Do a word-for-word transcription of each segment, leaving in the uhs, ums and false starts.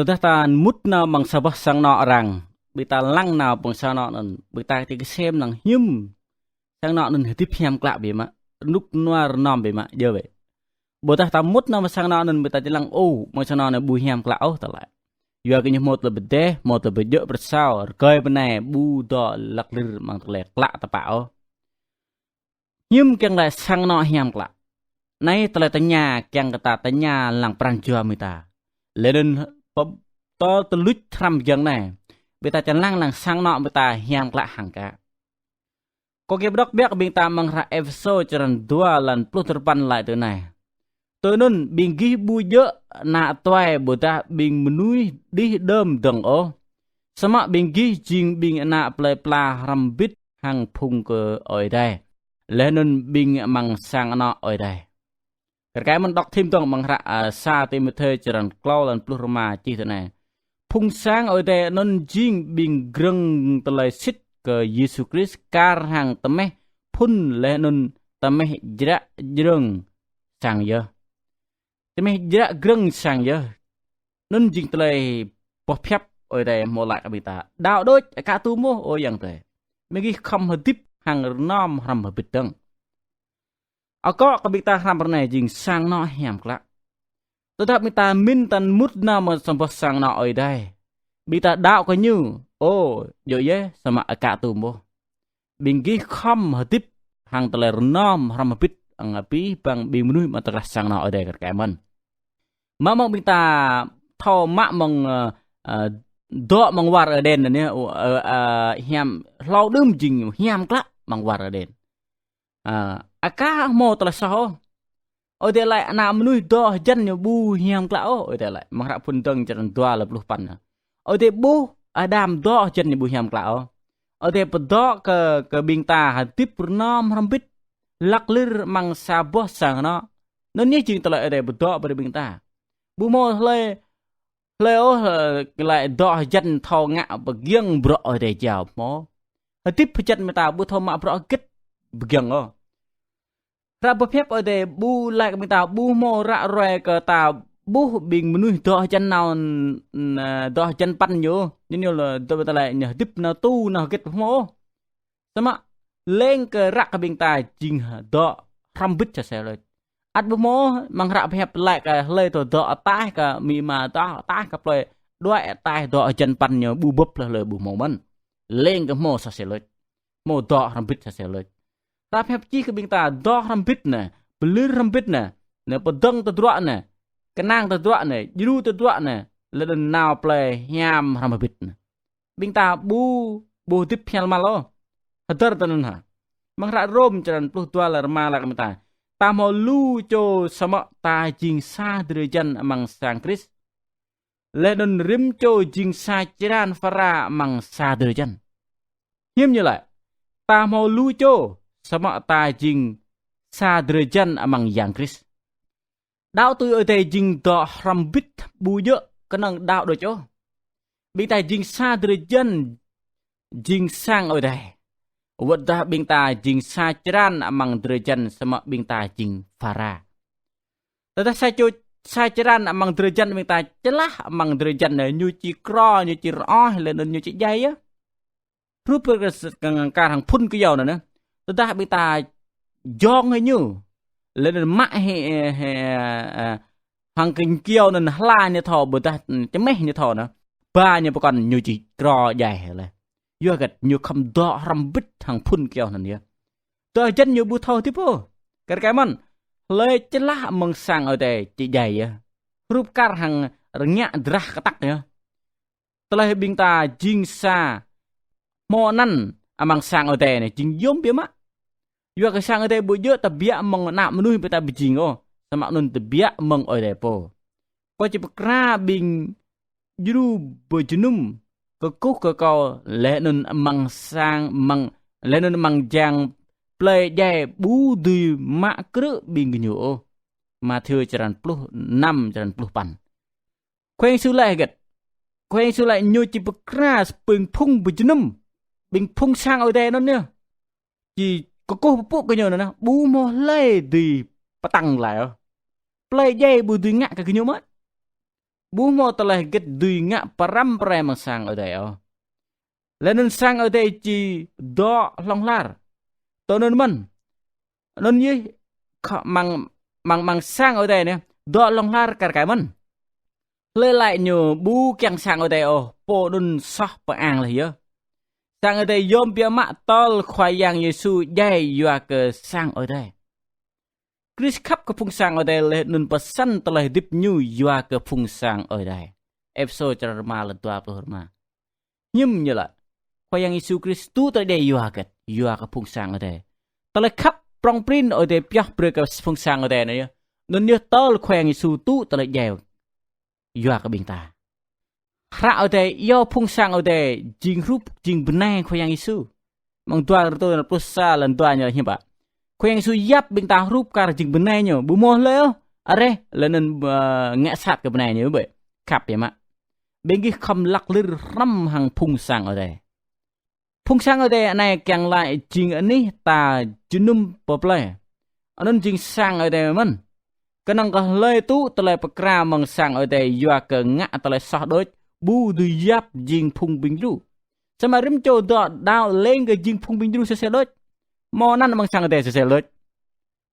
Tơdah ta mŭt nao amăng sa boh sang anŏ arăng, ƀing ta lăng nao amăng sang anŏ anŭn, ƀing ta či kơsem lăng hiư̆m sang anŏ anŭn hơdip hiam klă biă mă, rơnŭk rơnua rơnŏm biă mă, djơ̆ wơ̆t. Ƀôdah ta mŭt nao amăng sang anŏ anŭn, ƀing ta či lăng, ơ, amăng sang anŏ anai ƀu hiam klă ôh tơlơi. Yua kơ ñu hmâo tơlơi pơdeh, hmâo tơlơi pơjơ̆ pơsao, rơkơi pơ anai ƀu dŏ lăk lir amăng tơlơi klă tơpă ôh. Hiư̆m kiăng laĭ sang anŏ hiam klă? Anai tơlơi tơña kiăng kơ ta tơña lăng pran jua ƀing ta. Laih anŭn pơtô tơluč hrăm giŏng anai, ƀing ta či lăng lăng sang anŏ ƀing ta hiam klă hăng ka. Kâo kiăng pơđŏk biă kơ ƀing ta amăng hră Êphêsô črăn dua lăn pluh duapăn laĭ tui anai: Tui anŭn ƀing gih ƀu djơ̆ ană tuai ƀôdah ƀing mơnuih đih đơm dơ̆ng ôh. Samơ̆ ƀing gih jing ƀing ană plơi pla hrŏm hơbĭt hăng phung kơ Ơi Adai, laih anŭn ƀing amăng sang anŏ Ơi Adai. Kar kaĭ mơ̆n đŏk thim dơ̆ng amăng hră, a, sa Timôthê črăn klâo lăn pluh rơma čih tui anai: Phung sang Ơi Adai anŭn jing ƀing grơ̆ng tơlơi sĭt kơ Yêsu Krist kar hăng tơmeh phŭn laih anŭn tơmeh jră jrơ̆ng sang yơh. Tơmeh jră grơ̆ng sang yơh. Anŭn jing tơlơi boh pơhiăp Ơi Adai hmâo laĭ kơ ƀing ta: Đaŏ đôč, aka tŭ mơ̆, ơ yang tơi. Ƀing gih khŏm hơdip hăng rơnŏm hrŏm hơbĭt dơ̆ng. Akŏ kơ ƀing ta hrăm ră anai jing sang anŏ hiam klă. Tơdah ƀing ta min tăn mŭt nao amăng sa boh sang anŏ Ơi Adai, ƀing ta đaŏ kơ ñu, ơ, djơ̆ yơh, samơ̆ aka tŭ mơ̆. Ƀing gih khŏm hơdip hăng tơlơi rơnŏm hrŏm hơbĭt, ang abih bang ƀing mơnuih amăng tơkrah sang anŏ Ơi Adai kar kaĭ mơ̆n. Mă mơ̆ng ƀing ta thâo mă mơ̆ng, ơ, ơ, dŏ amăng war Êđen anai, ơ, ơ, hiam hlâo đưm jing hiam klă amăng war Êđen. A, aka hmâo tơlơi soh ôh. Ơi Adai laĭ ană mơnuih dŏ hơjăn ñu ƀu hiam klă ôh, Ơi Adai laĭ. Amăng hră Phŭn Dơ̆ng črăn dua lăn pluh păn. Ơi Adai ƀuh Adam dŏ hơjăn ñu ƀu hiam klă ôh. Ơi Adai pơdŏ kơ, kơ ƀing ta hơdip rơnŏm hrŏm hơbĭt, lăk lir amăng sa boh sang anŏ. Anŭn yơh jing tơlơi Ơi Adai pơdŏ brơi ƀing ta. Ƀu hmâo hlơi hlơi ôh, ơ, glaĭ dŏ hơjăn thâo ngă pơgiŏng bruă Ơi Adai jao hmâo. Hơdip hơjăn ƀing ta ƀu thâo mă bruă hơget pơgiŏng ôh. Hră boh pơhiăp Ơi Adai ƀu laĭ kơ ƀing ta ƀu hmâo ră ruai kơ ta ƀuh ƀing mơnuih dŏ hơjăn nao, n-, dŏ hơjăn păn ñu. Ñu, ñu lĕ dŏ ƀing ta laĭ ñu hơdip nao tu nao hơget ƀu hmâo ôh. Samơ̆ leng kơ ră kơ ƀing ta jing dŏ hrŏm hơbĭt sa sĕ lôč. Ăt ƀu hmâo, amăng hră pơhiăp laĭ kơ hlơi tơl dŏ ataih kơ amĭ ama, dŏ ataih kơ plơi, đuaĭ ataih dŏ hơjăn păn ñu ƀu bưp hlơi hlơi ƀu hmâo mơ̆n. Leng kơ hmâo sa sĕ lôč. Hmâo dŏ hrŏm hơbĭt sa sĕ lôč. Hră pơhiăp čih kơ ƀing ta dŏ hrŏm hơbĭt anai, pơlir hrŏm hơbĭt anai, anai pơdơ̆ng tơdruă anai, kơnang tơdruă anai, djru tơdruă anai, laih anŭn nao plơi hiam hrŏm hơbĭt anai. Ƀing ta ƀu, ƀu hơdip hiam mal ôh. Hơdơr tơ anŭn hă. Amăng hră Rôm črăn pluh dua lăn rơma laĭ kơ ƀing ta: Ta hmâo lu čô samơ̆ ta jing sa drơi jăn amăng sang Krist. Laih anŭn rĭm čô jing sa črăn phara amăng sa drơi jăn. Hiư̆m ñu laĭ? Ta hmâo lu čô samơ̆ ta jing sa drơi jăn amăng Yang Krist. Đaŏ tui Ơi Adai jing dŏ hrŏm hơbĭt ƀu djơ̆ kơnơ̆ng đaŏ đôč ôh. Ƀing ta jing sa drơi jăn, jing sang Ơi Adai. Wơ̆t dah ƀing ta jing sa črăn amăng drơi jăn samơ̆ ƀing ta jing phara. Tơdah sa čô, sa črăn amăng drơi jăn ƀing ta čơlah amăng drơi jăn anai, ñu či krô, ñu či rơoh, laih anŭn ñu či djai yơh. Hrup kơ, kơ, kơ hăng phŭn kơyâo anŭn. Tơdah ƀing ta jŏng hĭ ñu, laih anŭn mă hĭ, hĭ, ơ, hăng kơ kơyâo anŭn hla ñu thâo, ƀôdah čơmeh ñu thâo anŭn, ba ñu pơkŏn ñu či krô djai hĭ laih. Yua hơget? Ñu khŏm dŏ hrŏm hơbĭt hăng phŭn kơyâo anŭn yơh. Dŏ hơjăn ñu ƀu thâo hơdip ôh. Kar kaĭ mơ̆n, hlơi čơlah amăng sang Ơi Adai či djai yơh. Hrup kar hăng rơngiă drah kơtăk yơh. Tơlơi ƀing ta jing sa hmâo anăn amăng sang Ơi Adai anai jing yôm biă mă. Yua kơ sang Ơi Adai ƀu djơ̆ tơbiă mơ̆ng ană mơnuih ƀing ta pơjing ôh, samơ̆ anŭn tơbiă mơ̆ng Ơi Adai pô. Kâo či pơkra ƀing djru pơjơnum kơkuh kơ kâo laih anŭn amăng sang, amăng, laih anŭn amăng jang plơi djai ƀu dưi mă krư̆ ƀing gơñu ôh. Mathiơ črăn pluh năm, črăn pluh păn. Khua Yang Yêsu laĭ hơget? Khua Yang Yêsu laĭ ñu či pơkra ƀing phung pơjơnum, ƀing phung sang Ơi Adai anŭn yơh. Či kơkuh pơpŭ kơ ñu anŭn, ƀu hmâo hlơi dưi pơtăng glaĭ ôh. Plơi djai ƀu dưi ngă kơ gơñu mơ̆n. ƀu hmâo tơlơi hơget dưi ngă pơrăm pơrai amăng sang Ơi Adai ôh. Laih anŭn sang Ơi Adai či dŏ hlŏng lar. Tui anŭn mơ̆n. Anŭn yơh kơ amăng, amăng, amăng sang Ơi Adai anai dŏ hlŏng lar kar kaĭ mơ̆n. Hlơi laĭ ñu ƀu kiăng sang Ơi Adai ôh, pô anŭn soh pơang laih yơh. Sang Ơi Adai yôm biă mă tơl Khua Yang Yêsu djai yua kơ sang Ơi Adai. Krist khăp kơ phung sang Ơi Adai laih anŭn pơsăn tơlơi hơdip ñu yua kơ phung sang Ơi Adai. Êphêsô črăn rơma, lăn dua pluh rơma. Hiư̆m ñu laĭ Khua Yang Yêsu Krist tŭ tơlơi djai yua hơget? Yua kơ phung sang Ơi Adai. Tơlơi khăp prŏng prin Ơi Adai pioh brơi kơ phung sang Ơi Adai anai yơh. Anŭn yơh tơl Khua Yang Yêsu tŭ tơlơi djai yua kơ ƀing ta. Hră Ơi Adai iâu phung sang Ơi Adai jing hrup jing bơnai Khua Yang Yêsu. Amăng dua Kôrintô pluh sa lăn dua ñu laĭ hiư̆m pă? Khua Yang Yêsu yap ƀing ta hrup kar jing bơnai ñu, ƀu hmâo hlơi ôh areh laih anŭn, ơ, ngă sat kơ bơnai ñu ƀơi. Khăp yơh mă. Ƀing gih khŏm lăk lir hrŏm hăng phung sang Ơi Adai. Phung sang Ơi Adai anai kiăng laĭ jing anih ta jơnum pơplơi. Anŭn jing sang Ơi Adai mơ̆n. Kơnơ̆ng kơ hlơi tŭ tơlơi pơkra amăng sang Ơi Adai yua kơ ngă tơlơi soh đôč, ƀu dưi yap jing phung ƀing djru. Samơ̆ rĭm čô dŏ đaŏ leng kơ jing phung ƀing djru sơsel đôč. Hmâo anăn amăng sang Ơi Adai sơsel đôč.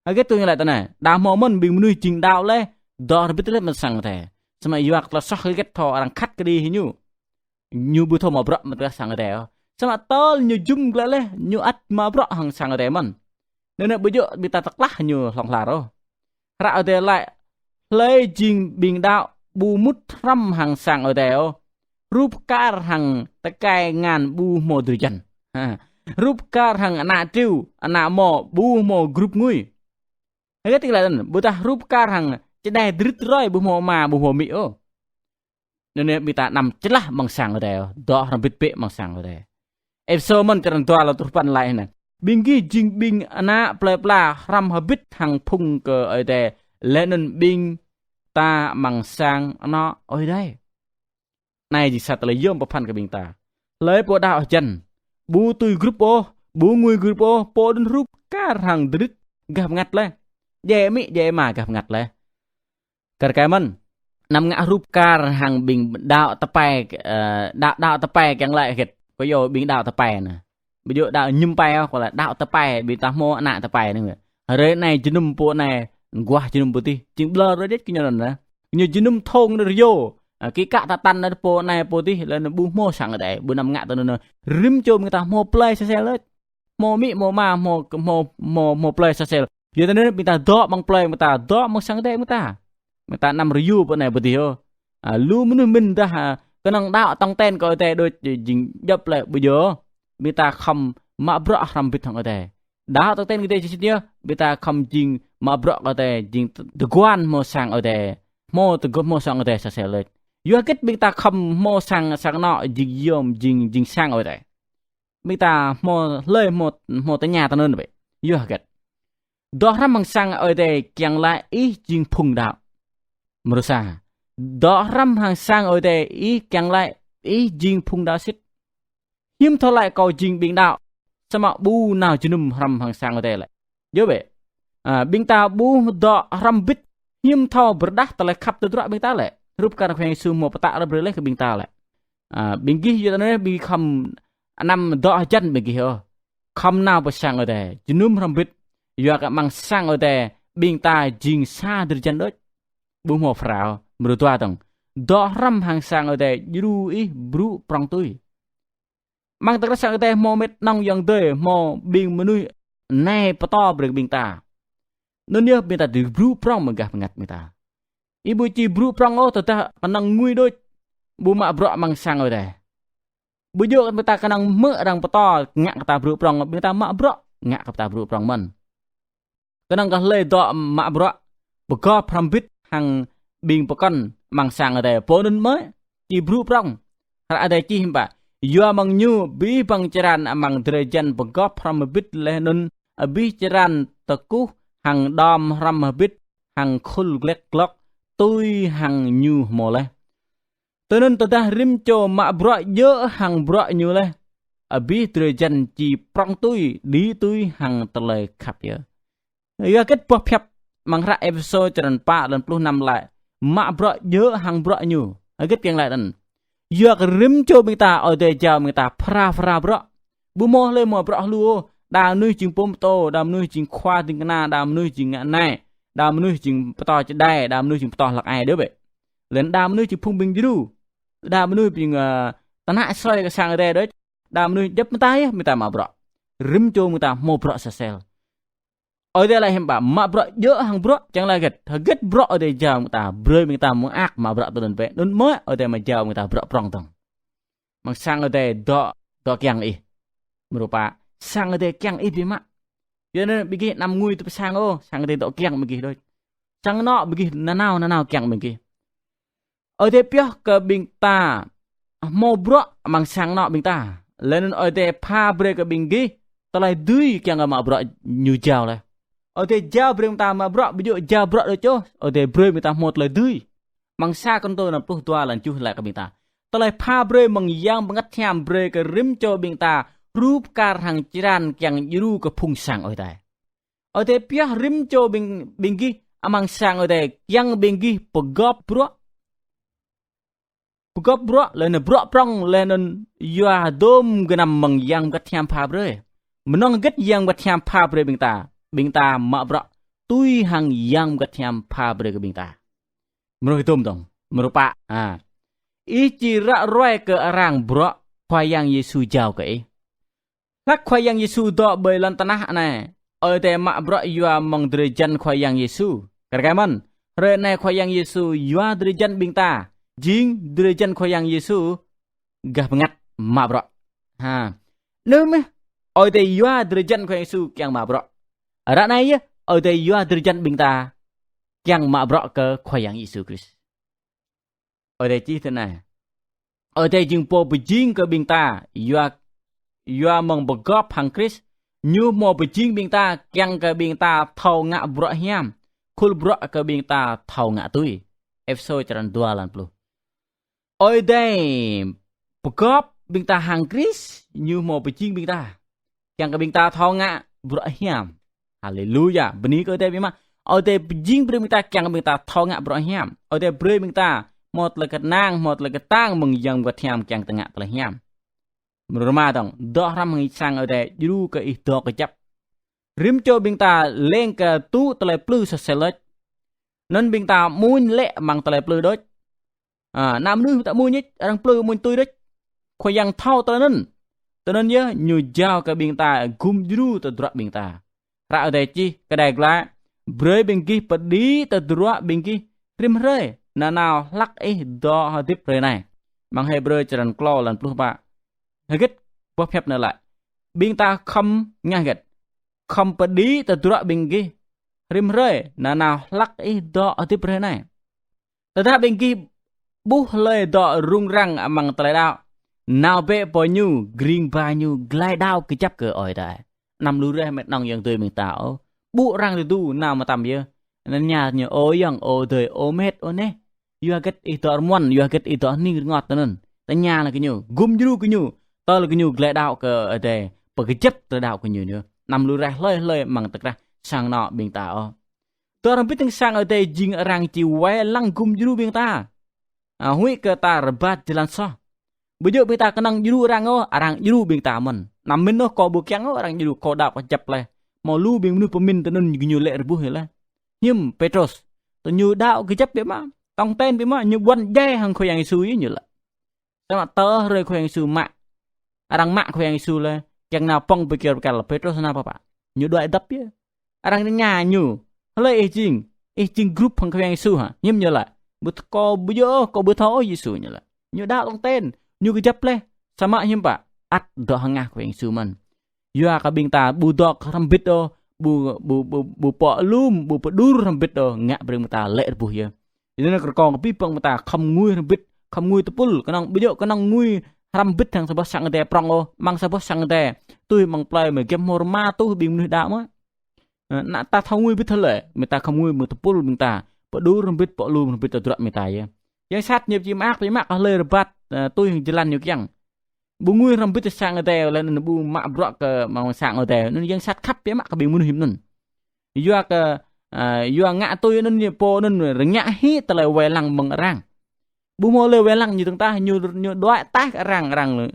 Hơget tui ñu laĭ tui anai, đa hmâo mơ̆n ƀing mơnuih jing đaŏ laih, dŏ hơbĭt laih amăng sang Ơi Adai. Samơ̆ yua kơ tơlơi soh hơget thâo arăng khăt kơđi hĭ ñu. Ñu ƀu thâo mă bruă mơ̆ng tơlơi sang Ơi Adai ôh. Samơ̆ tơl ñu jum glaĭ laih, ñu ăt mă bruă hăng sang Ơi Adai mơ̆n. Anŭn yơh ƀu djơ̆ ƀing ta tơklah ñu hlŏng lar ôh. Hră Ơi Adai laĭ, hlơi jing ƀing đaŏ ƀu mŭt hrŏm hăng sang Ơi Adai ôh. Hrup kar hăng tơkai tơngan ƀu hmâo drơi jăn. Ha. Hrup kar hăng ană triu, ană mô ƀu hmâo grup ngui. Hơget tơlơi anŭn, ƀôdah hrup kar hăng čơđai drit rơi ƀu hmâo ama, ƀu hmâo amĭ ôh. Anŭn yơh ƀing ta anăm čơlah amăng sang Ơi Adai, dŏ hrŏm hơbĭt bĕ amăng sang Ơi Adai. Êphêsô mơ̆n črăn dua lăn truh păn laĭ anai. Ƀing gih jing ƀing ană plơi pla hrŏm hơbĭt hăng phung kơ Ơi Adai, laih anŭn ƀing ta amăng sang anŏ Ơi Adai. Anai jing sa tơlơi yôm pơphan kơ ƀing ta. Hlơi pô đaŏ hơjăn, ƀu tui grup ôh, ƀu ngui grup ôh, pô anŭn hrup kar hăng drit gah bơngăt laih. Djai amĭ, djai ama gah bơngăt laih. Kar kaĭ mơ̆n, anăm ngă hrup kar hăng ƀing đaŏ tơpai, ơ, đaŏ, đaŏ tơpai kiăng laĭ hơget. Kơ yua ƀing đaŏ tơpai anai. Ƀu djơ̆ đaŏ mơñum pai ôh, kơ laĭ đaŏ tơpai, ƀing ta hmâo ană tơpai anai. Hrơi anai jơnum pô anai, guah jơnum pô adih. Jing ƀlŏr rơđĕč kơ ñu anŭn anai. Ñu jơnum thong anai rơyô. Ơ, kĭ kă tơtăn anai pô anai pô adih, laih anŭn ƀu hmâo sang Ơi Adai, ƀu anăm ngă tui anŭn. Rĭm čô ƀing ta hmâo plơi sơsel laih. Hmâo amĭ, hmâo ama, hmâo, hmâo, hmâo, hmâo plơi sơsel. Yua tui anŭn ƀing ta dŏ amăng plơi ƀing ta, dŏ amăng sang Ơi Adai ƀing ta. Ƀing ta anăm rơyô pô anai pô adih ôh. A, lu mơnuih mĭn dah, a, kơnơ̆ng đaŏ tong ten kơ Ơi Adai đôč jing djŏp laih ƀu djơ̆. Ƀing ta khŏm mă bruă hrŏm hơbĭt hăng Ơi Adai. Đaŏ tong ten kơ Ơi Adai či sĭt yơh, ƀing ta khŏm jing mă bruă kơ Ơi Adai, jing tơguan hmâo sang Ơi Adai. Hmâo tơguan hmâo sang Ơi Adai sơsel laih. Yua hơget ƀing ta khŏm hmâo sang, sang anŏ jing yôm, jing, jing sang Ơi Adai. Ƀing ta hmâo hlơi hmâo, hmâo tơña tui anŭn bĕ. Yua hơget? Dŏ hrŏm hăng sang Ơi Adai kiăng laĭ ih jing phung đaŏ. Mrô sa. Dŏ hrŏm hăng sang Ơi Adai ih kiăng laĭ ih jing phung đaŏ sĭt. Hiư̆m thâo laĭ kâo jing ƀing đaŏ, samơ̆ ƀu nao jơnum hrŏm hăng sang Ơi Adai lĕ. Djơ̆ bĕ. A, ƀing ta ƀu dŏ hrŏm hơbĭt, hiư̆m thâo pơrơđah tơlơi khăp tơdruă ƀing ta lĕ. Hrup kar Khua Yang Yêsu hmâo pơtă ră ruai laih kơ ƀing ta lĕ. A, ƀing gih yua tui anŭn ƀing khŏm anăm dŏ hơjăn ƀing gih ôh. Khŏm nao pơ sang Ơi Adai, jơnum hrŏm hơbĭt. Yua kơ amăng sang Ơi Adai, ƀing ta jing sa drơi jăn đôč. Ƀu hmâo phara ôh, mrô dua dơ̆ng. Dŏ hrŏm hăng sang Ơi Adai, djru ih brŭ prŏng tui. Amăng tơkrah sang Ơi Adai hmâo mĕt nŏng ayŏng adơi, hmâo ƀing mơnuih nai pơtô brơi kơ ƀing ta. Anŭn yơh ƀing ta dưi brŭ prŏng mơ̆ng gah bơngăt ƀing ta. Ih ƀu či brŭ prŏng ôh tơdah kơnơ̆ng ngui đôč, ƀu mă bruă amăng sang Ơi Adai. Ƀu djơ̆ ƀing ta kơnơ̆ng hmư̆ arăng pơtô ngă kơ ta brŭ prŏng, ƀing ta mă bruă ngă kơ ta brŭ prŏng mơ̆n. Kơnơ̆ng kơ hlơi dŏ mă bruă pơgop hrŏm hơbĭt hăng ƀing pơkŏn amăng sang Ơi Adai, pô anŭn mơ̆ či brŭ prŏng. Hră Ơi Adai čih hiư̆m pă: Yua mơ̆ng ñu abih bang črăn amăng drơi jăn pơgop hrŏm hơbĭt laih anŭn abih črăn tơkuh hăng đom hrŏm hơbĭt hăng khul glĕk glŏk tui hăng ñu hmâo laih. Tui anŭn tơdah rĭm čô mă bruă djơ̆ hăng bruă ñu laih, abih drơi jăn či prŏng tui, đĭ tui hăng tơlơi khăp yơh. Yua hơget boh pơhiăp amăng hră Êphêsô črăn pă lăn pluh năm laĭ: mă bruă djơ̆ hăng bruă ñu. Hơget kiăng laĭ anŭn? Yua kơ rĭm čô ƀing ta, Ơi Adai jao ƀing ta phara phara bruă. Ƀu hmâo hlơi hmâo bruă hluh ôh. Đa mơnuih jing pô pơtô, đa mơnuih jing khua ding kơna, đa mơnuih jing ngă nai, đa mơnuih jing pơtô čơđai, đa mơnuih jing pơtô hlăk ai đôč bĕ. Laih anŭn đa mơnuih jing phung ƀing djru, đa mơnuih ƀing, ơ, tơnă soi kơ sang Ơi Adai đôč. Đa mơnuih djŏp mơta yơh, mơta mă bruă. Rĭm čô mơta hmâo bruă sơsel. Ơi Adai laĭ hiư̆m pă, mă bruă djơ̆ hăng bruă, kiăng laĭ hơget? Hơget bruă Ơi Adai jao mơta, brơi mơta mơak mă bruă tui anŭn bĕ. Anŭn mơ̆ Ơi Adai mă jao mơta bruă prŏng dơ̆ng. Amăng sang Ơi Adai dŏ, dŏ kiăng ih. Mrô pă, sang Ơi Adai kiăng ih biă mă. Yua anŭn ƀing gih anăm ngui tui pơ sang ôh, sang Ơi Adai dŏ kiăng ƀing gih đôč. Sang anŏ ƀing gih nanao nanao kiăng ƀing gih. Ơi Adai pioh kơ ƀing ta hmâo bruă amăng sang anŏ ƀing ta. Laih anŭn Ơi Adai pha brơi kơ ƀing gih tơlơi dưi kiăng kơ mă bruă ñu jao laih. Ơi Adai jao brơi ƀing ta mă bruă, ƀu djơ̆ jao bruă đôč ôh. Ơi Adai brơi ƀing ta hmâo tơlơi dưi. Amăng sa Kôrintô năm pluh dua lăn tơjuh laĭ kơ ƀing ta: Tơlơi pha brơi mơ̆ng Yang Bơngăt Hiam brơi kơ rĭm čô ƀing ta rup kar hăng črăn kiăng djru kơ phung sang Ơi Adai. Ơi Adai pioh rĭm čô ƀing, ƀing gih amăng sang Ơi Adai kiăng ƀing gih pơgop bruă. Pơgop bruă, laih anŭn bruă prŏng, laih anŭn yua hơdôm gơnam mơ̆ng Yang Bơngăt Hiam pha brơi. Mơnơ̆ng hơget Yang Bơngăt Hiam pha brơi ƀing ta? Ƀing ta mă bruă tui hăng Yang Bơngăt Hiam pha brơi kơ ƀing ta. Mrô hơdôm dơ̆ng, mrô pă. Ha. Ih či ră ruai kơ arăng bruă Khua Yang Yêsu jao kơ ih. Hlăk Khua Yang Yêsu dŏ ƀơi lŏn tơnah anai, Ơi Adai mă bruă yua mơ̆ng drơi jăn Khua Yang Yêsu. Kar kaĭ mơ̆n, hrơi anai Khua Yang Yêsu yua drơi jăn ƀing ta, jing drơi jăn Khua Yang Yêsu gah bơngăt mă bruă. Ha. Anŭn mơ̆, Ơi Adai yua drơi jăn Khua Yang Yêsu kiăng mă bruă. Ră anai yơh, Ơi Adai yua drơi jăn ƀing ta kiăng mă bruă kơ Khua Yang Yêsu Krist. Ơi Adai čih tui anai. Ơi Adai jing pô pơjing kơ ƀing ta, yua, yua mơ̆ng pơgop hăng Krist, ñu hmâo pơjing ƀing ta, kiăng kơ ƀing ta thâo ngă bruă hiam, khul bruă kơ ƀing ta thâo ngă tui. Êphêsô črăn dua lăn pluh. Ơi Adai pơgop ƀing ta hăng Krist, ñu hmâo pơjing ƀing ta. Kiăng kơ ƀing ta thâo ngă bruă hiam. Haleluya. Bơni kơ Ơi Adai biă mă. Ơi Adai pơjing brơi ƀing ta kiăng kơ ƀing ta thâo ngă bruă hiam. Ơi Adai brơi ƀing ta hmâo tơlơi kơnang, hmâo tơlơi kơtang mơ̆ng Yang Bơngăt Hiam kiăng ta ngă tơlơi hiam. Mrô rơma dơ̆ng, dŏ hrŏm hăng sang Ơi Adai djru kơ ih dŏ kơjăp. Rĭm čô ƀing ta leng kơ tŭ tơlơi plư sơsel đôč. Anŭn ƀing ta amuñ lĕ amăng tơlơi plư đôč. Ha, ană mơnuih ta amuñ đôč, arăng plư amuñ tui đôč. Khua Yang thâo tơlơi anŭn. Tui anŭn yơh, ñu jao kơ ƀing ta gum djru tơdruă ƀing ta. Hră Ơi Adai čih kơđai glaĭ: Brơi ƀing gih pơđĭ tơdruă ƀing gih rĭm hrơi, nanao hlăk ih dŏ hơdip hrơi anai. Amăng Hêbrơ črăn klâo lăn pluh pă. Hơget boh pơhiăp anai laĭ? Ƀing ta khŏm ngă hơget? Khŏm pơđĭ tơdruă ƀing gih rĭm hrơi, nanao hlăk ih dŏ hơdip hrơi anai. Tơdah ƀing gih ƀuh hlơi dŏ rŭng răng amăng tơlơi đaŏ, nao bĕ pơ ñu, gring ba ñu, glaĭ đaŏ kơjăp kơ Ơi Adai. Anăm lu rai mĕt nŏng ayŏng adơi ƀing ta ôh. Ƀu arăng tơdu nao mơtam yơh. Anŭn tơña ñu: Ơ ayŏng, ơ adơi, ơ mĕt, ơ neh, yua hơget ih dŏ rơmuăn, yua hơget ih dŏ hning rơngot tui anŭn? Tơña lĕ kơ ñu, gum djru kơ ñu, tơl kơ ñu glaĭ đaŏ kơ Ơi Adai, pơkơjăp tơlơi đaŏ kơ ñu yơh. Anăm lu rai hlơi hlơi amăng tơkrah sang anŏ ƀing ta ôh. Dŏ hrŏm hơbĭt hăng sang Ơi Adai jing arăng či wai lăng gum djru ƀing ta. Ha, huĭ kơ ta rơbat jơlan soh. Ƀu djơ̆ ƀing ta kơnơ̆ng djru arăng ôh, arăng djru ƀing ta mơ̆n. Anăm mĭn ôh kâo ƀu kiăng ôh arăng djru, kâo đaŏ kơjăp laih. Hmâo lu ƀing mơnuih pơmĭn tui anŭn gơñu lĕ rơbuh laih. Hiư̆m Pêtrôs, tơ ñu đaŏ kơjăp biă mă, tong ten biă mă, ñu ƀuăn djai hăng Khua Yang Yêsu yơh ñu laĭ. Samơ̆ tơ hrơi Khua Yang Yêsu mă, arăng mă Khua Yang Yêsu laih, kiăng nao pŏng ƀơi kyâo bơrkal, Pêtrôs nao pơ pă? Ñu đuaĭ dăp yơh. Arăng tơña ñu: Hlơi ih jing? Ih jing grup hăng Khua Yang Yêsu hă? Hiư̆m ñu laĭ? Ƀu th-, kâo ƀu djơ̆ ôh, kâo ƀu thâo ôh Yêsu, ñu laĭ. Ñu đaŏ tong ten, ñu kơjăp laih, samơ̆ hiư̆m pă? Ăt dŏ hơngah Khua Yang Yêsu mơ̆n. Yua kơ ƀing ta ƀu dŏ hrŏm hơbĭt ôh, ƀu, ƀu, ƀu, ƀu pŏk lum, ƀu pơđur hrŏm hơbĭt ôh, ngă brơi ƀing ta lĕ rơbuh yơh. Yua anŭn kâo kơkuh kơ abih bang ƀing ta khŏm ngui hrŏm hơbĭt, khŏm ngui tơpul, kơnơ̆ng ƀu djơ̆ kơnơ̆ng ngui hrŏm hơbĭt hăng sa boh sang Ơi Adai prŏng ôh, amăng sa boh sang Ơi Adai tui amăng plơi mơ̆ giăm hmâo rơma rơtuh ƀing mơnuih đaŏ mơ̆. Ơ, ană ta thâo ngui hơbĭt hlơi, mơ̆ ta khŏm ngui mơ̆ tơpul ƀing ta, pơđur hrŏm hơbĭt, pŏk lum hrŏm hơbĭt tơdruă mơ̆ ta yơh. Yang sat ñu či mơak, či mă kơ hlơi rơbat, ơ, tui hăng jơlan ñu kiăng. Ƀu ngui hrŏm hơbĭt sang Ơi Adai, laih anŭn ƀu mă bruă kơ amăng sang Ơi Adai. Anŭn yang sat khăp biă mă kơ ƀing mơnuih hiư̆m anŭn. Yua kơ Ơ, yua ngă tui anŭn ñu pô anŭn rơngiă hĭ tơlơi wai lăng mơ̆ng arăng. Ƀu hmâo lơi wai lăng ñu tơ̆ng tah, ñu, ñu đuaĭ taih arăng, arăng lĕ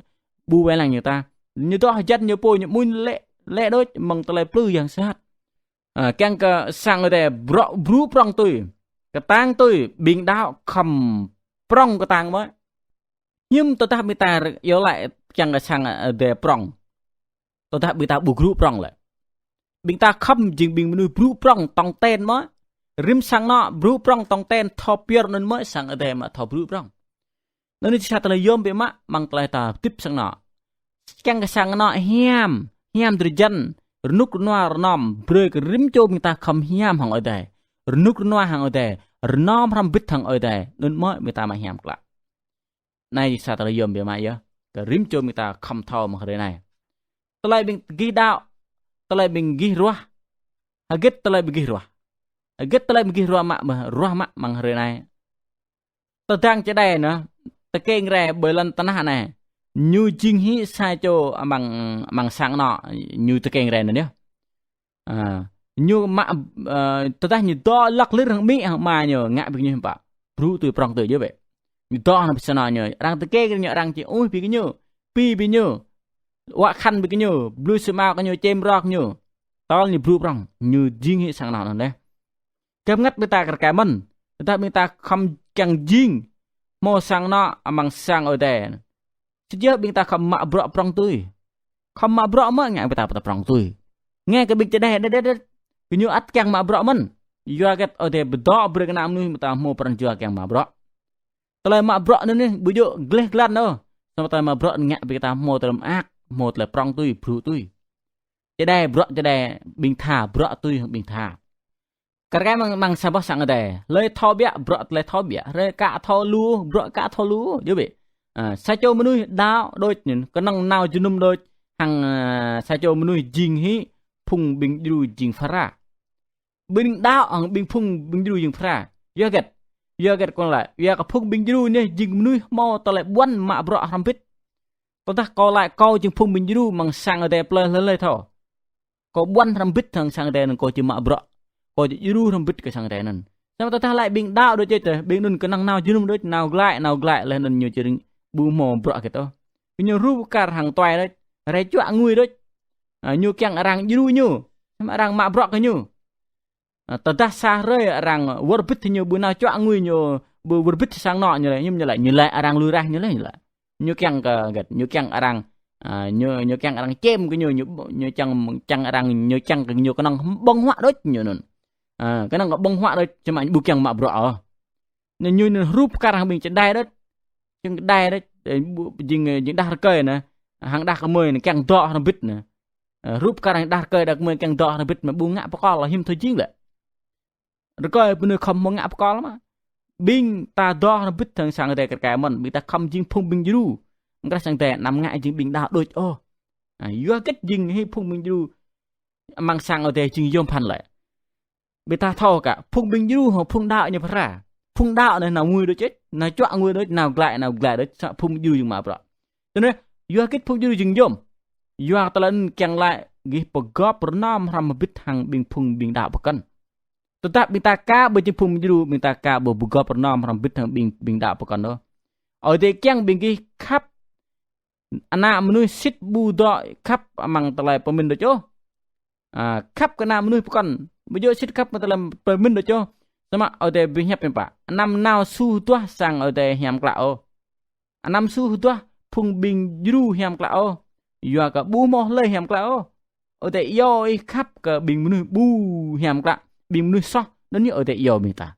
ƀu wai lăng ñu tah. Ñu dŏ hơjăn ñu pô ñu amuñ lĕ, lĕ đôč mơ̆ng tơlơi plư yang sat. Ơ, kiăng kơ sang Ơi Adai brŏ, brŭ prŏng tui, kơtang tui, ƀing đaŏ khŏm prŏng kơtang mơ̆. Hiư̆m tơdah ƀing ta iâu laĭ kiăng kơ sang Ơi Adai prŏng. Tơdah ƀing ta ƀu brŭ prŏng lĕ. Ƀing ta khŏm jing ƀing mơnuih brŭ prŏng tong ten mơ̆. Rĭm sang anŏ brŭ prŏng tong ten, thâo pơyơr anŭn mơ̆ sang Ơi Adai mă thâo brŭ prŏng. Anŭn jing sa tơlơi yôm biă mă amăng tơlơi ta hơdip sang anŏ. Kiăng kơ sang anŏ hiam, hiam drơi jăn, rơnŭk rơnua rơnŏm, brơi kơ rĭm čô ƀing ta khŏm hiam hăng Ơi Adai. Rơnŭk rơnua hăng Ơi Adai, rơnŏm hrŏm hơbĭt hăng Ơi Adai, anŭn mơ̆ ƀing ta mă hiam klă. Anai sa tơlơi yôm biă mă yơh. Kơ rĭm čô ƀing ta khŏm thâo mơ̆ng hrơi anai. Tơlơi ƀing gih đaŏ, tơlơi ƀing gih ruah. Hơget tơlơi ƀing gih ruah. Hơget tơlơi ƀing gih ruah mă, mă, ruah mă amăng hrơi anai. Tơdang čơđai anŭn, tơkeng rai ƀơi lŏn tơnah anai. Ñu jing hĭ sa čô amăng, amăng sang anŏ, ñu tơkeng rai anŭn yơh. Ơ, ñu mă, ơ, tơdah ñu dŏ lăk lir hăng amĭ hăng ama ñu ngă ƀing ñu hiư̆m pă. Brŭ tui prŏng tui djơ̆ bĕ. Ñu dŏ hăng ƀing sang anŏ ñu. Arăng tơkeng ñu, arăng či ui ƀing ñu. Pi ƀing ñu. Wă khăn ƀing ñu. Blui sơmao kơ ñu, čem rok ñu. Tơl ñu brŭ prŏng. Ñu jing hĭ sang anŏ anŭn dêh. Gơ̆p ngăt ƀing ta kar kaĭ mơ̆n. Tơdah ƀing ta khŏm kiăng jing hmâo sang anŏ amăng sang Ơi Adai. Sĭt yơh ƀing ta khŏm mă bruă prŏng tui. Khŏm mă bruă mơ̆ ngă ƀing ta pơtă prŏng tui. Ngă kơ ƀing čơđai đĕt đĕt đĕt. Gơñu ăt kiăng mă bruă mơ̆n. Yua hơget Ơi Adai pơdŏ brơi kơ ană mơnuih mơta hmâo pran jua kiăng mă bruă. Tơlơi mă bruă anŭn yơh ƀu djơ̆ gleh glan ôh. Samơ̆ tơlơi mă bruă ngă ƀing ta hmâo tơlơi mơak, hmâo tơlơi prŏng tui, brŭ tui. Čơđai bruă čơđai ƀing tha, bruă tui hăng ƀing tha. Kar kaĭ amăng, amăng sa boh sang Ơi Adai. Hlơi thâo biă, bruă tơlơi thâo biă. Hlơi ka thâo lu, bruă ka thâo lu. Djơ̆ bĕ. Ơ, sa čô mơnuih đaŏ đôč anŭn, kơnơ̆ng nao jơnum đôč. Hăng, ơ, sa čô mơnuih jing hĭ phung ƀing djru jing phara. Ƀing đaŏ hăng ƀing phung ƀing djru jing phara. Yua hơget. Yua hơget kâo laĭ. Yua kơ phung ƀing djru anai jing mơnuih hmâo tơlơi ƀuăn mă bruă hrŏm hơbĭt. Tơdah kâo laĭ kâo jing phung ƀing djru amăng sang Ơi Adai plơi hlơi hlơi thâo. Kâo ƀuăn hrŏm hơbĭt hăng sang Ơi Adai anŭn kâo či mă bruă. Kâo či djru hrŏm hơbĭt kơ sang Ơi Adai anŭn. Samơ̆ tơdah laĭ ƀing đaŏ đôč čĕ tơh, ƀing anŭn kơnơ̆ng nao jơnum đôč, nao glaĭ, nao glaĭ laih anŭn ñu či ring ƀu hmâo bruă hơget ôh. Ñu rup kar hăng tuai đôč, rai čuă ngui đôč. Ơ, ñu kiăng arăng djru ñu. Samơ̆ arăng mă bruă kơ ñu. Ơ, tơdah sa hrơi arăng wơr bĭt ñu ƀu nao čuă ngui ñu, ƀu wơr bĭt sang anŏ ñu laĭ, ñu laĭ, ñu laĭ arăng lui raih ñu laĭ, ñu laĭ. Ñu kiăng kơ hơget, ñu kiăng arăng, ơ, ñu, ñu kiăng arăng čem kơ ñu, ñu, ñu kiăng, kiăng arăng, ñu kiăng kơ ñu kơnơ̆ng ƀơ̆ng huă đôč ñu anŭn. Ơ, kơnơ̆ng kơ ƀơ̆ng huă đôč, samơ̆ ƀu kiăng mă bruă ôh. Anŭn ñu anŭn rup kar hăng ƀing čơđai đôč. Jing čơđai đôč, ơ, ƀu, jing, jing đah rơkơi anai. Hăng đah kơmơi anai kiăng dŏ hrŏm hơbĭt anai. Ơ, rup kar hăng đah rơkơi đah kơmơi kiăng dŏ hrŏm hơbĭt mơ̆ ƀu ngă pơkŏl hiư̆m thâo jing lĕ. Rơkơi pơ anai khŏm hmâo ngă pơkŏl mơ̆. Ƀing ta dŏ hrŏm hơbĭt hăng sang Ơi Adai kar kaĭ mơ̆n, ƀing ta khŏm jing phung ƀing djru. Mơ̆ng krah sang Ơi Adai anăm ngă jing ƀing đaŏ đôč ôh. Ơ, yua hơget jing hĭ phung ƀing djru amăng sang Ơi Adai jing yôm phăn lĕ. Ƀing ta thâo kơ phung ƀing djru hăng phung đaŏ ñu phara. Phung đaŏ anai nao ngui đôč čĕ, nao čuă ngui đôč, nao glaĭ, nao glaĭ đôč, samơ̆ phung djru jing mă bruă. Tui anŭn, yua hơget phung djru jing yôm. Yua tơlơi anŭn kiăng laĭ gih pơgop rơnŏm hrŏm hơbĭt hăng ƀing phung ƀing đaŏ pơkŏn. Tơdah ƀing ta ka ƀu jing phung djru, ƀing ta ka ƀu pơgop rơnŏm hrŏm hơbĭt hăng ƀing, ƀing đaŏ pơkŏn ôh. Ơi Adai kiăng ƀing gih khăp ană mơnuih sĭt ƀu dŏ khăp amăng tơlơi pơmĭn đôč ôh. Ơ, khăp kơ ană mơnuih pơkŏn. Ƀu djơ̆ sĭt khăp amăng tơlơi pơmĭn đôč ôh. Samơ̆ Ơi Adai ƀu hiăp hiư̆m pă. Anăm nao su hơduah sang Ơi Adai hiam klă ôh. Anăm su hơduah phung ƀing djru hiam klă ôh. Yua kơ ƀu hmâo hlơi hiam klă ôh. Ơi Adai iâu ih khăp kơ ƀing mơnuih ƀu hiam klă, ƀing mơnuih soh, anŭn yơh Ơi Adai iâu ƀing ta.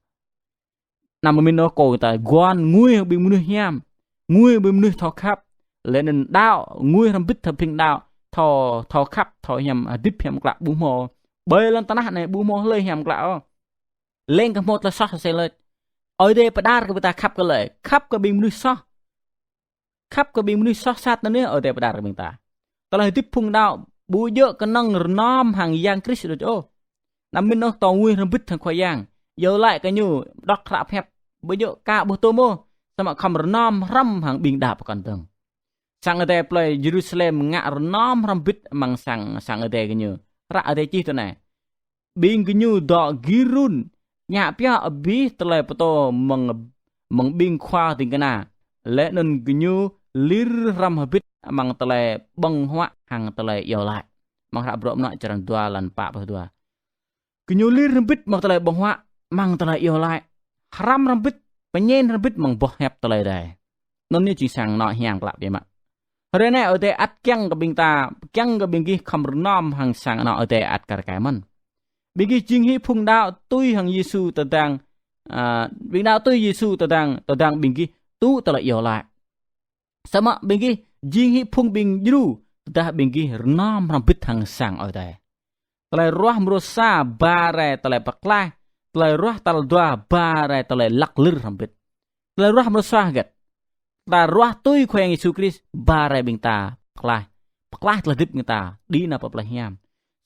Anăm pơmĭn ôh kơ ta guăn ngui ƀing mơnuih hiam, ngui ƀing mơnuih thâo khăp, laih anŭn đaŏ, ngui hrŏm hơbĭt hăng ƀing đaŏ, thâo, thâo khăp, thâo hiam, hơdip hiam klă ƀu hmâo. Ƀơi lŏn tơnah anai ƀu hmâo hlơi hiam klă ôh. Leng kơ hmâo tơlơi soh sel lĕ. Ơi Adai pơđar kơ ƀing ta khăp kơ hlơi, khăp kơ ƀing mơnuih soh. Khăp kơ ƀing mơnuih soh sat anŭn yơh Ơi Adai pơđar kơ ƀing ta. Tơlơi hơdip phung đaŏ ƀu djơ̆ kơnơ̆ng rơnŏm hăng Yang Krist đôč ôh. Anăm pơmĭn ôh tŏ ngui hrŏm hơbĭt hăng Khua Yang. Iâu laĭ kơ ñu, đŏk hră pơhiăp, ƀu djơ̆ ka ƀuh tơm ôh. Samơ̆ khŏm rơnŏm hrŏm hăng ƀing đaŏ pơkŏn dơ̆ng. Sang Ơi Adai plơi Yêrusalem ngă rơnŏm hrŏm hơbĭt amăng sang, sang Ơi Adai gơñu. Hră Ơi Adai čih tui anai. ƀing gơñu dŏ gir run, ñă pioh abih tơlơi pơtô mơ̆ng, mơ̆ng ƀing khua ding kơna. Laih anŭn gơñu lir hrŏm hơbĭt amăng tơlơi ƀơ̆ng huă hăng tơlơi iâu laĭ. Amăng hră Bruă Mơnuă črăn dua, lan pă pluh dua. Gơñu lir hrŏm hơbĭt amăng tơlơi ƀơ̆ng huă, amăng tơlơi iâu laĭ. Hrăm hrŏm hơbĭt, pơñen hrŏm hơbĭt amăng boh hiăp tơlơi Adai. Anŭn yơh jing sang anŏ hiam klă biă mă. Hrơi anai Ơi Adai ăt kiăng kơ ƀing ta, kiăng kơ ƀing gih khŏm rơnŏm hăng sang anŏ Ơi Adai ăt kar kaĭ mơ̆n. Ƀing gih jing hĭ phung đaŏ tui hăng Yêsu tơdang, a, ƀing đaŏ tui Yêsu tơdang, tơdang ƀing gih tŭ tơlơi iâu laĭ. Samơ̆ ƀing gih jing hĭ phung ƀing djru, tơdah ƀing gih rơnŏm hrŏm hơbĭt hăng sang Ơi Adai. Tơlơi ruah mrô sa ba rai tơlơi pơklaih, tơlơi ruah tal dua ba rai tơlơi lăk lir hrŏm hơbĭt. Tơlơi ruah mrô sa hơget? Ta ruah tui Khua Yang Yêsu Krist, ba rai ƀing ta pơklaih, pơklaih tơlơi hơdip ƀing ta, đĭ nao pơ plei hiam.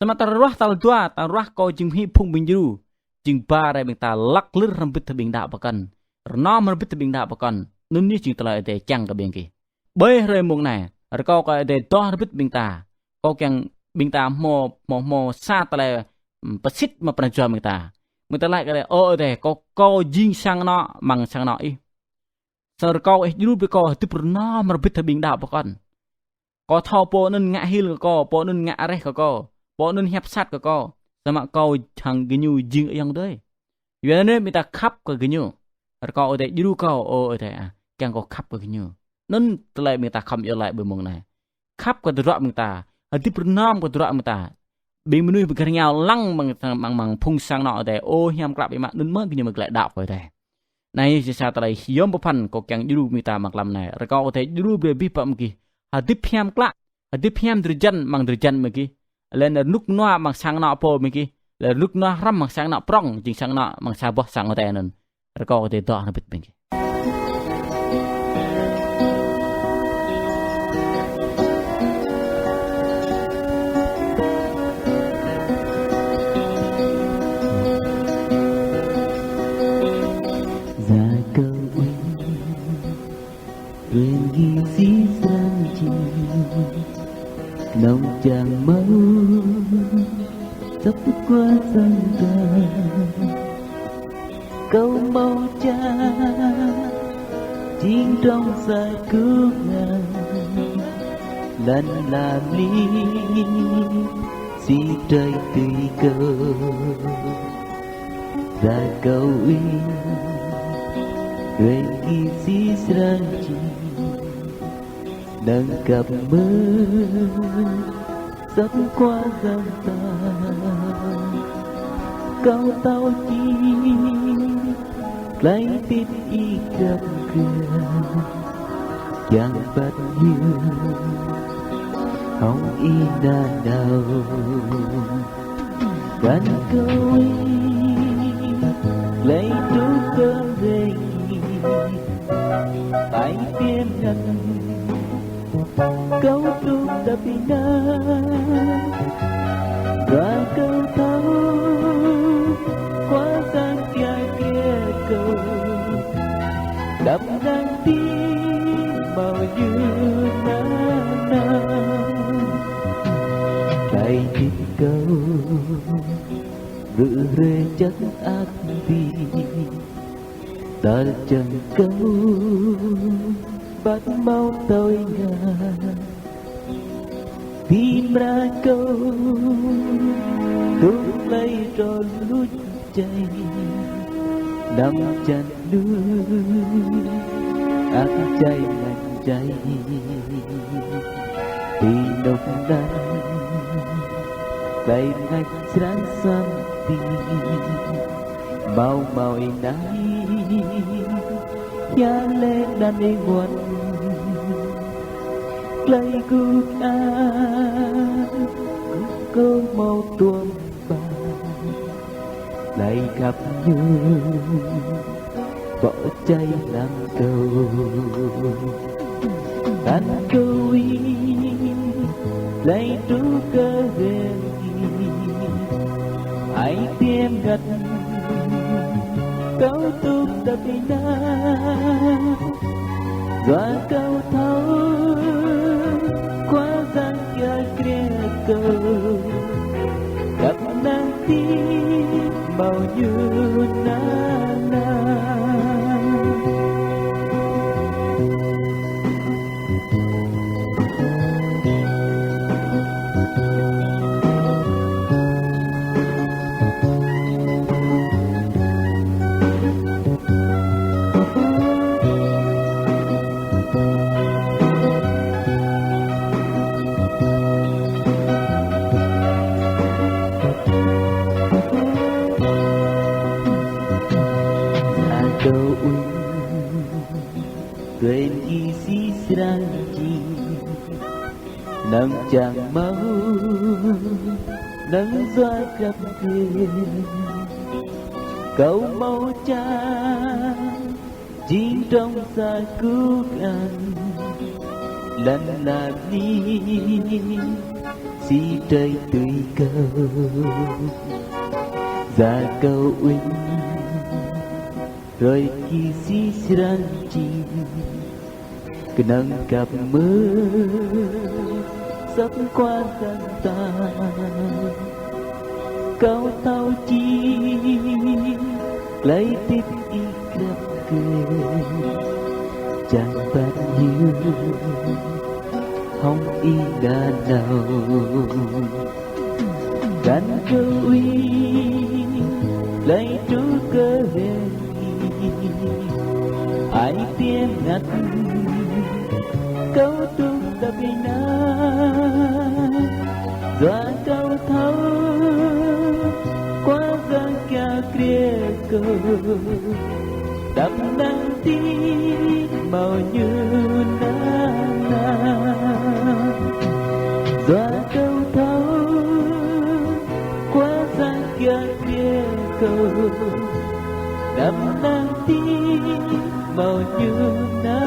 Samơ̆ ta ruah tal dua, ta ruah kâo jing hĭ phung ƀing djru, jing ba rai ƀing ta lăk lir hrŏm hơbĭt hăng ƀing đaŏ pơkŏn, rơnŏm hrŏm hơbĭt hăng ƀing đaŏ pơkŏn. Anŭn yơh jing tơlơi Ơi Adai čang kơ ƀing gih. Ƀơi hrơi mông anai, rơkâo kơ Ơi Adai dŏ hrŏm hơbĭt ƀing ta. Kâo kiăng ƀing ta hmâo, hmâo, hmâo sa tơlơi, ưm, pơsit amăng pran jua ƀing ta. Ƀing ta laĭ kơ Ơi Adai: Ơ Ơi Adai, kâo, kâo jing sang anŏ amăng sang anŏ Ih. Samơ̆ rơkâo Ih djru brơi kâo hơdip rơnŏm hrŏm hơbĭt hăng ƀing đaŏ pơkŏn. Kâo thâo pô anŭn ngă hil kơ kâo, pô anŭn ngă areh kơ kâo, pô anŭn hiăp sat kơ kâo. Samơ̆ kâo hăng gơñu jing ayŏng adơi. Yua anŭn ƀing ta khăp kơ gơñu. Rơkâo Ơi Adai djru kâo, ơ Ơi Adai ah, kiăng kâo khăp kơ gơñu. Anŭn tơlơi ƀing ta khŏm iâu laĭ ƀơi mông anai. Khăp kơ tơdruă ƀing ta, hơdip rơnŏm kơ tơdruă ƀing ta. Ƀing mơnuih pơgơñao lăng amăng, amăng, amăng phung sang anŏ Ơi Adai, ơ, hiam klă biă mă, anŭn mơ̆ gơñu mơ̆ glaĭ đaŏ kơ Ơi Adai. Anai yơh jing sa tơlơi hiư̆m pơphan kâo kiăng djru ƀing ta amăng mlam anai. Rơkâo Ơi Adai djru brơi abih bang ƀing gih hơdip hiam klă, hơdip hiam drơi jan amăng drơi jan ƀing gih. Laih anŭn rơnŭk rơnua amăng sang anŏ pô ƀing gih, laih anŭn rơnŭk rơnua hrŏm amăng sang anŏ prŏng, jing sang anŏ amăng sa boh sang Ơi Adai anŭn. Rơkâo Ơi Adai dŏ hrŏm hơbĭt ƀing gih. Rơkâo Ơi Adai, ƀing gih sĭt srăng jing nong čang hmâo săp Khua Yang ta. Kâo hmâo čang jing dŏng sa kơnang, lăn la mli sĭt rai tui kâo. Rơkâo Ơi Adai, ƀing gih sĭt srăng jing nong kăp mơ̆ săp Khua Yang ta. Kâo thâo jing tơlơi hơdip Ih găp gơ̆, kiăng băt ñu hŏng Ih nanao. Rơkâo Ơi Adai, tơlơi truh kơ hrơi anai, ai tiêm ngăn kâo truh tap ƀing anai. Rơkâo thâo Khua Yang kiăng kiăng kâo, đăm năng ti hmâo ñu nanao. Tơlơi hơdip kâo rŭ hrơi čang ăt ƀĭ, tơl čang kâo băt hmâo tơlơi ngă. Ti mra kâo dŏ tơlơi rơluč jai, năm čang lu ăt jai ngăn jai. Ti nŏk nan tơlơi ngă srăng sam ti. Hmâo hmâo ih nai, ya lĕ đan ih wăn. Tơlơi gŭ a, kâo hmâo tuôm ba tơlơi khăp ñu pŏk jai lăm kâo. Tăn kơ ih tơlơi truh kơ hrơi anai, ai tiêm ngăn kâo truh tap ƀĭ anai. Yua kâo thâo Khua Yang kiăng kiăng kâo, đăm Năng ti mâo ñu nă nă. Sa kâo ui, tuai ki si srăng či, năng čang mâo, năng yua krăp kơ. Kâo mâo čang, jing trong sa kuk an, lăn la ni, si trơi tui kâo. Sa kâo ui, hrơi ki si srăng či, kơnơ̆ng kăp mơ̆, săp kual dăn ta. Kâo thâo či, tơlơi tip ih krăp kơ, čang păn hiu, hŏng ih nanao. Kăn kơ ui, tơlơi truh kơ hĕ, ai tiê ngăt, kâo truh tơpă nă. Yua kâo thâo, Khua Yang kiă kriê kâo, đăm năng ti mâo ñu nă nă. Yua kâo thâo, Khua Yang kiă kriê kâo, đăm năng ti mâo ñu nă